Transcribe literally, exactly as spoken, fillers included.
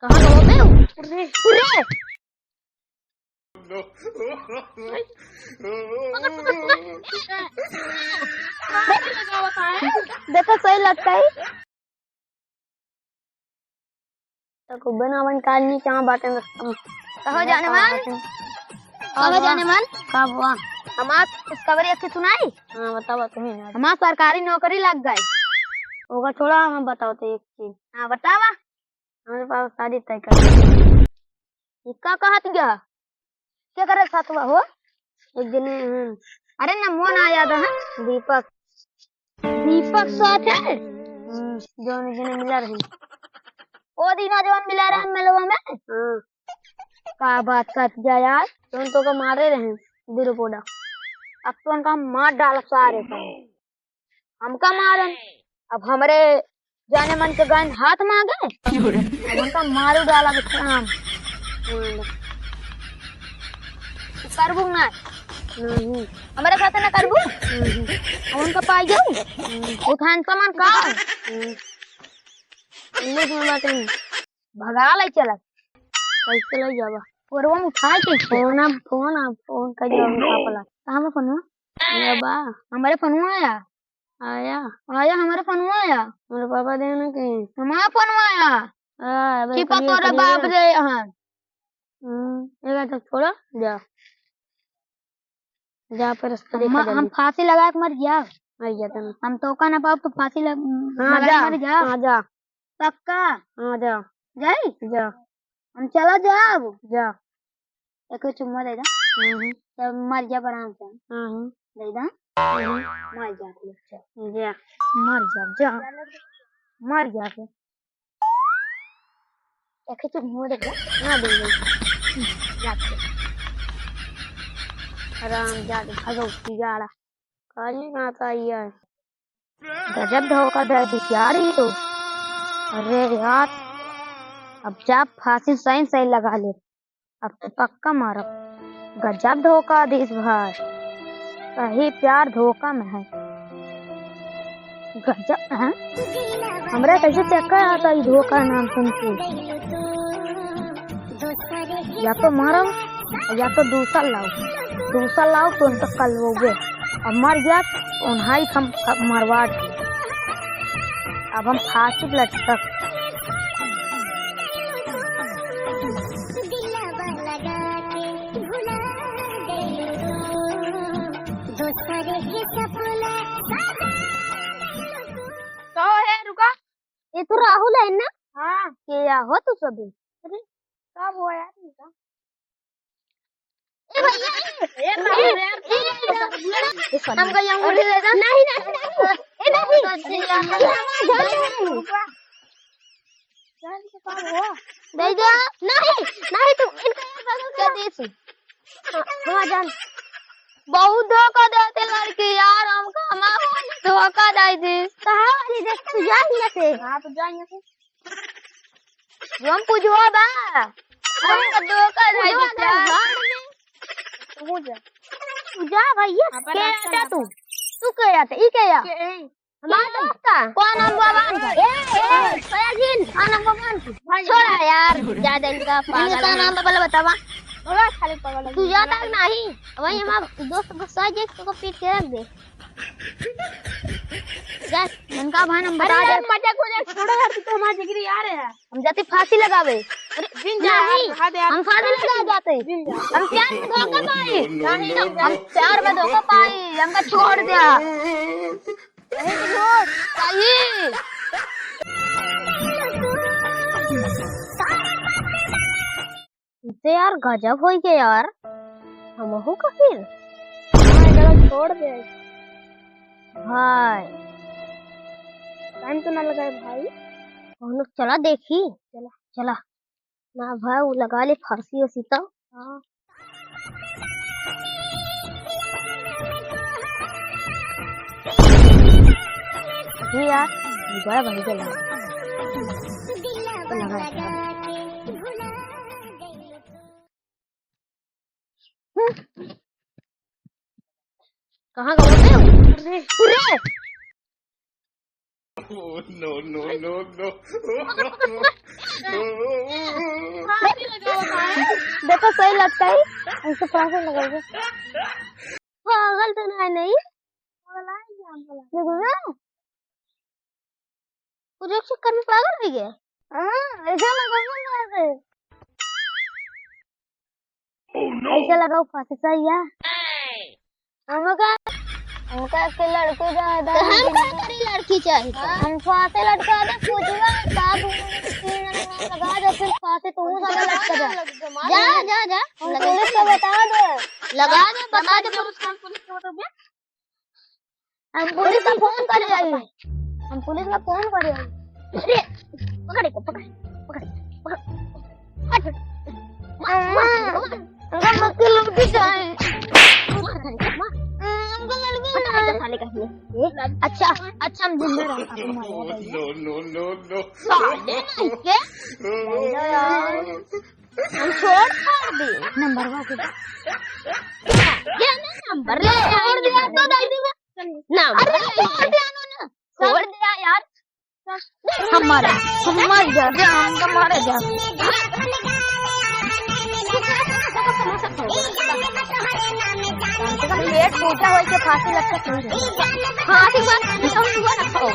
कहाँ गवा बे? अरे, अरे। देखो, सही लगता है। तो खूबे नावन कालनी कहाँ बाटे रस्ता में। कहो जाने मन? कहो जाने मन? का हुआ? हमार खुशखबरी अच्छी सुनाई? हाँ, बतावा तुम्हें यार। हमार सरकारी नौकरी लग गई। ओका छोड़ा, हमें बताओ तो एक चीज। हाँ, बतावा। हमरे पापा शादी तय कर दी। ये का कहत गया? के करे साथ हुआ हो? एक जने, हम्म। अरे ना, मोन आ याद है। दीपक। दीपक साथ है? हम्म, जौन एक जने मिला रही। ओ दिना जौन मिला रहे मेलवा में? हाँ। का बात करत गया यार? जौन तोका मारे रहे, बिरु पोडा। अब तो उनका मार डाल सारे का। हमका मारन, अब हमरे जाने मन के गन हाथ मांगे, अब उनका मारू डाला बिछराम। तू करबू ना? नहीं। हमरे साथे ना करबू? नहीं। अब उनका पाई जाऊ? नहीं। उठान सामान का? नहीं। इन्ने दूर बाटे। भगा ले चला। कैसे ले जाबा? फोनवा में उठा के फोन, अब फोन, अब फोन कर जाओ। Oh, no। पापा ला। कहाँ बा फोनवा? ये बा। हमारे फोनवा आया। आया? आया, हमारे फोनवा आया। मेरे पापा देने के। हमारा फोनवा आया। आ, अबे छिपा करिए, तोरे करिए। बाप दे यहाँ। हम्म, ये तो छोड़ो, जा। जा, फिर रास्ता देखा हम, हम जाएगी। फांसी लगा के मर गया। मर गया तुम। हम तोका ना पाओ तो फांसी लग-, हाँ, लगा जा। के मर गया। हाँ, जा। पक्का? हाँ, जा। जाई? जा। हम चला जाब। जा। एको चुम्मा दे दा। हम्म। तब मर जा आराम से। हम्म। दे दा। हम्म। मर जा तू, चल। जा। मर जा, जा। मर जा तू। एको चुम्मा दे दा। ना दे दे। जा तू। आराम जा दे, भगवती जाड़ा। काली माता आई है। गजब धोखा दे दी यार ये तो। अरे यार, अब जा फांसी सही सही लगा ले। अब तो पक्का मारब। गजब धोखा दीस भाई। सही प्यार धोखा में है। गजब, हैं? हमरा कैसे चक्कर आता ई धोखा नाम सुन के। या तो मारो, या तो दूसर लाओ। दूसर लाओ तो उनका कलवोगे। अब मर गया तो उन्हाई हम मरवा दे। अब हम फांसी लटकब। कहो हे, रुका। ये तो राहुल है ना? हाँ। के या हो तू सभी? अरे, का हुआ यार इनका? ए भैया, ए, ए, ए, ए, ए, हमका ये अंगूठी दे दे। नहीं, नहीं, नहीं। ए, नहीं। दे दे। नहीं, नहीं, तू इनका ये बगल कर दे। हाँ, हाँ, जान। बहुत धोखा देते लड़की यार, हमका हमारा धोखा दे दी। कहाँ वाली देख, तू जा यहाँ से। हाँ, तो जा यहाँ से। जो हम पुजवा बा, हमका धोखा दे दी यार। तू जा। तू जा भैया, हाँ, पर के रास्ता आता ना तू? तू के आता? ई के या? के, ए, हमार दोस्त का? कौन नाम बा बान का? ए, ए, सोयाजीन, कौन नाम बा बान का? भाई। छोड़ा यार, ज्यादा इनका पागल इनका है। नाम बा, पहले बतावा। बोला खाली पागल है। तू जाता है कि नहीं? वही हमार दोस्त को सोयाजीन को पीट के रख दे। जा, इनका भाई हम अरे बता यार, दे। मजाक वजाक छोड़ो यार, तू तो हमार जिगरी यार है। हम जाते फांसी लगावे। अरे, जिन जा यार, नहीं, हद यार। हम फांसी लगा जाते। जिन जा। हम प्यार में धोखा पाई। नहीं, नहीं, हम प्यार में धोखा पाई, हमका छोड़ दिया। इसे यार गजब होई के यार, हमहू का फिर। हाँ, चलो छोड़ दे। भाई। टाइम तो ना लगाए भाई। हम लोग चला देखी। चला। चला। ना भाई, वो लगा ले फांसी उसी तो। हाँ। ये यार, बड़ा भाई के लगा। लगा। कहाँ गवा बे? अरे, अरे। Oh, no, no, no, no। देखो, सही लटकाई, ऐसे फांसी लगाओगे। पागल तो नहीं, नहीं? देखो ना, वो जो चक्कर में पागल हो गया। हाँ, ऐसे लगाओगे, ऐसे। Oh, no! ऐसे लगाओ फांसी, सही है। हमका, हमका के लड़की ज्यादा तो हम का करी, लड़की चाहिए तो। हम फांसी लटका दे, पूछूंगा, सात तीन जने लगा दे, फिर फांसी तू ज्यादा लटका दे। जा, जा, जा। हम पुलिस को बता दे। लगा दे, बता दे, पुलिस को, पुलिस को बता दे। हम पुलिस का फोन कर जाई। हम पुलिस में फोन कर जाई। अरे, पकड़ इसको, पकड़, पकड़, पकड़। हट। मार, मार, मार। हमका मक्के लौटी जाए। मार, मार। हमका लड़की हटा, ना। हटा, साले का ये। ये, अच्छा, अच्छा, हम जिंदा रहो, आपको मार दिया। No, no, no, no। साले नहीं के। नहीं ना यार। हम छोड़, छोड़ दी। नंबर वा के। ये ना नंबर ले, छोड़ दिया तो दे दी। ना, अरे, छोड़ दिया उन्होंने। छोड़ दिया यार। हम मारे, हम मार जा, जा, हमका मारे जा। कम से कम पेट पूजा होई के फांसी लटकत नहीं। फांसी बात नहीं, हम सुबह रखो।